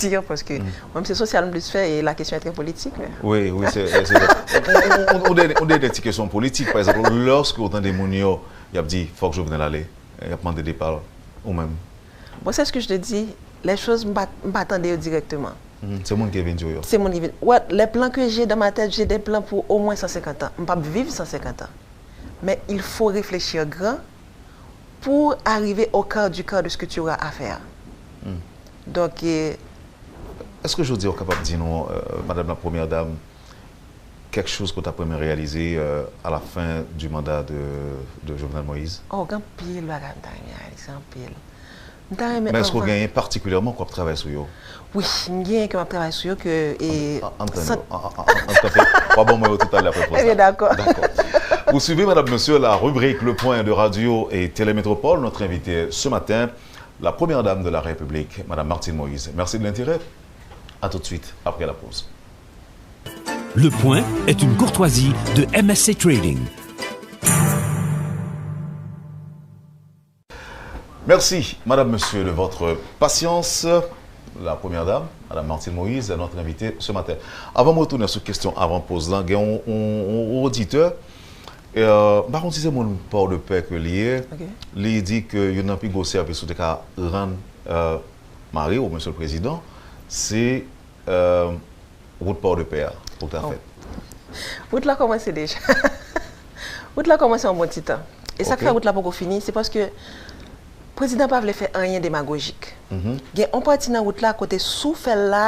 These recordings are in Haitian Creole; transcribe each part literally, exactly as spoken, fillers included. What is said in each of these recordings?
Dir, paske mwen, se sosyal m plis fè, e la kesyon est très politique, men. Wi, wi, se se vre. On, on, on, on dènye, on dènye ti kesyon politik, pa egzanp, lòske ou tande moun yo, y ap di, fòk Jovenel ale, y ap mande depa l, ou menm? Bon, c'est ce que je te dis, les choses, m pa, m pa tande yo dirèkteman. Mhm. Se moun ki vin di w yo. C'est mon niveau. Ouais, les plans que j'ai dans ma tête, j'ai des plans pour au moins cent cinquante ans. M p ap viv cent cinquante ans. Mais il faut réfléchir grand pour arriver au quart du quart de ce que tu auras à faire. Hmm. Donc, euh, Èske jodi a w kapab di nou, euh, Madame la Première Dame, kèk choz ke w t ap renmen reyalize, euh, à la fin du mandat de, de Jovenel Moïse? Oh, gen anpil bagay m ta renmen reyalize, anpil. M ta renmen. Men èske w genyen patikilyèman ke w ap travay sou yo? Wi, m genyen ke m ap travay sou yo, ke, e, an, an, ann tann yo. An, an, an, ann kanpe. W a ban mwen yo toutalè apre poz la. Ebyen, dakò. Dakò. Vous suivez, mesdames, messieurs, la rubrique Le Point de Radio et Télé Métropole. Notre invitée ce matin, la première dame de la République, Madame Martine Moïse. Merci de l'intérêt. À tout de suite après la pause. Le Point est une courtoisie de M S C Trading. Merci, Madame, Monsieur, de votre patience. La Première Dame, Madame Martine Moïse, est notre invitée ce matin. Avan mwen retounen sou kesyon avan poz la, gen yon, yon, yon oditè, euh, m pa konn si se moun Pòdepè ke li ye, li di ke youn nan pi gwo sèvis ou te ka rann, euh, mari w, Monsieur le Président, se, euh, wout Pòdepè a pou ta fèt. Wout la kòmanse deja. Wout la kòmanse yon bon ti tan. E sa k fè wout la poko fini, se paske prezidan pa vle fè anyen demagojik. Gen yon pati nan wout la kote si w fè l la,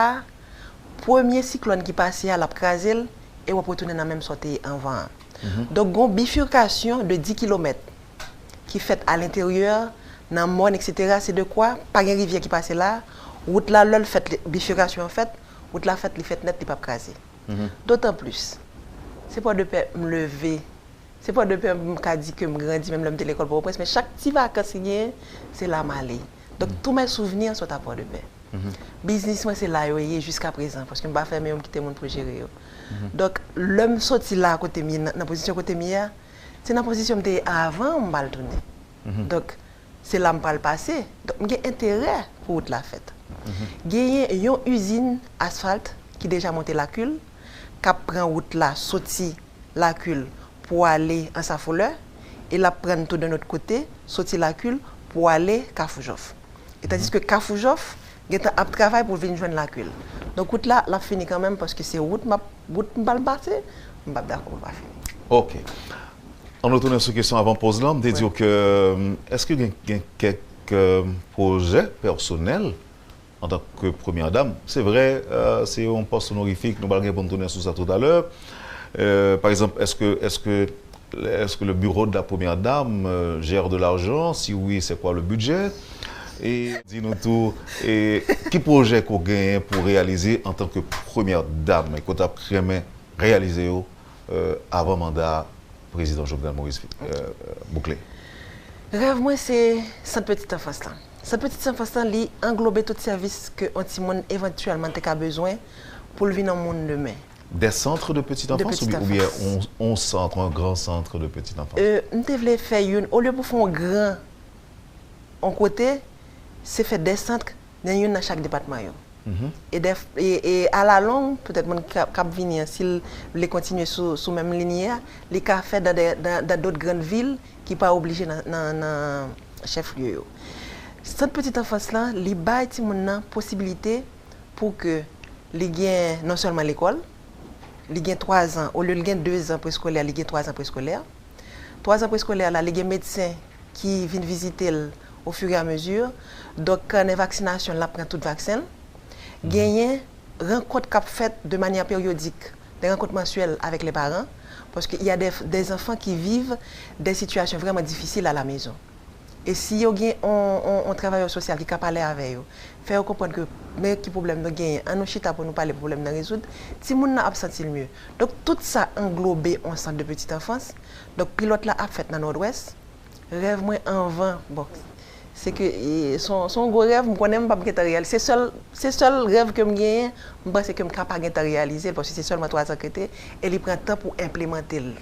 premye siklòn ki pase a, l ap kraze l, e w ap retounen nan menm sa w te ye anvan an. Donk, gen yon bifurkasyon de dis kilomèt ki fèt alenteryè, nan mòn, etsetera. Se de kwa, pa gen rivyè ki pase la, wout la, lè l fèt, bifirkasyon an fèt, wout la fèt, li fèt nèt, li p ap kraze. Dotan plis, se Pòdepè m leve, se Pòdepè m ka di ke m grandi, menm lè m te lekòl Pòtoprens, men chak ti vakans ki genyen, se la m ale. Donk, tous mes souvenirs sont à Port-de-Paix. Biznis mwen, se la yo ye jiska prezan, paske m pa fèmen yo, m kite moun pou jere yo. Donk, lè m soti la kote m ye, nan, nan pozisyon kote m ye a, se nan pozisyon m te ye avan m pral tounen. Donk, se la m pral pase. Donk, m gen enterè pou wout la fèt. Genyen yon izin asfalt ki deja monte Lakil, k ap pran wout la soti Lakil pou ale Ansafolè, e l ap pran tou de nòt kote, soti Lakil pou ale Kafou Jòf. E tandiske Kafou Jòf gentan ap travay pou vin jwenn Lakil. Donk, wout la, l ap fini kanmenm, paske se wout m ap, wout m pral pase, m p ap dakò pou l pa fini. Ok. Ann retounen sou kesyon avan poz lan, m te di w ke, èske gen, gen kèk, euh, pwojè pèsonèl antanke premyè dam? Se vre, euh, se yon pòs onorifik, nou pral gen pou n tounen sou sa toutalè. Euh, pa egzanp, èske, èske, èske le bureau de la première dame, euh, gère de l'argent? Si oui, c'est quoi le budget? E di nou tou, e ki pwojè ke w genyen pou reyalize antanke premyè dam, e ke w t ap renmen reyalize yo, euh, avan manda prezidan Jovenel Moïse, euh, boukle? Rèv mwen, se sant Petite Enfance lan. Sant Petite Enfance lan, li anglobe tout sèvis ke yon timoun evantyèlman te ka bezwen pou l vin yon moun demen. Des centres de petite enfance, ou bien, ou bien on, on centre, un grand centre de petite enfance? Euh, m te vle fè youn, olye pou fè yon gran yon kote, se fè de sant nan youn nan chak depatman yo. E, e, e alalong, petèt moun k ap, k ap vini an, si l vle kontinye sou, sou menm linyè a, li ka fè dan de, dan, dan dòt grann vil ki pa oblije nan, nan, nan chèf lye yo. Sant Petite Enfance lan, li bay timoun nan posibilite pou ke li gen non sèlman lekòl, li gen twa zan, olye l gen de zan preskolè, li gen twa zan preskolè. Twa zan preskolè la, li gen medsen ki vin vizite l au fur et à mesure. Donk, kanè vaksinasyon, l ap pran tout vaksen l. Genyen rankont k ap fèt de manyè peryodik, de rankont mansyèl avèk les parents, paske il y a des, des enfants qui vivent des situations vraiment difficiles à la maison. E si yo gen on, on, on travayè sosyal ki ka pale avè yo, fè yo konprann ke men ki pwoblèm nou genyen, ann nou chita pou nou pale pwoblèm nan rezoud, timoun nan ap santi l mye. Donk, tout sa anglobe on sant de petite enfance. Donk, pilòt la ap fèt nan Nòdwès. Rèv mwen anvan, bon, se ke, e, se yon, se yon gwo rèv, m konnen m p ap gentan reyalize. Se sèl, se sèl rèv ke m genyen, m panse ke m ka pa gentan reyalize l, paske se sèlman twa zan ke te, e li pran tan pou enplimante l,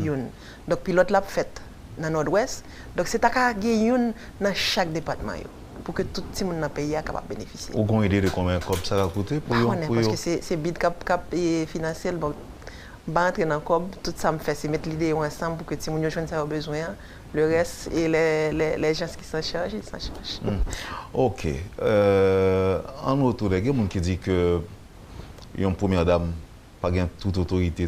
youn. Donk, pilòt la ap fèt nan Nòdwès. Donk, se ta ka gen youn nan chak depatman yo. pou ke tout timoun nan peyi a kapab benefisye. Ou gon ide de konbyen kòb sa ka koute pou Pa yon konnen, pou yon paske se se bid k ap k ap e, finansyèl, bon, m pa antre nan kòb, tout sa m fè se met lide yo ansanm pou ke timoun yo jwenn sa yo bezwen an. Le reste, et les, les, les gens qui s'en chargent, ils s'en chargent. Ok. Euh, an retounen, gen moun ki di ke yon premyè dam pa gen tout otorite,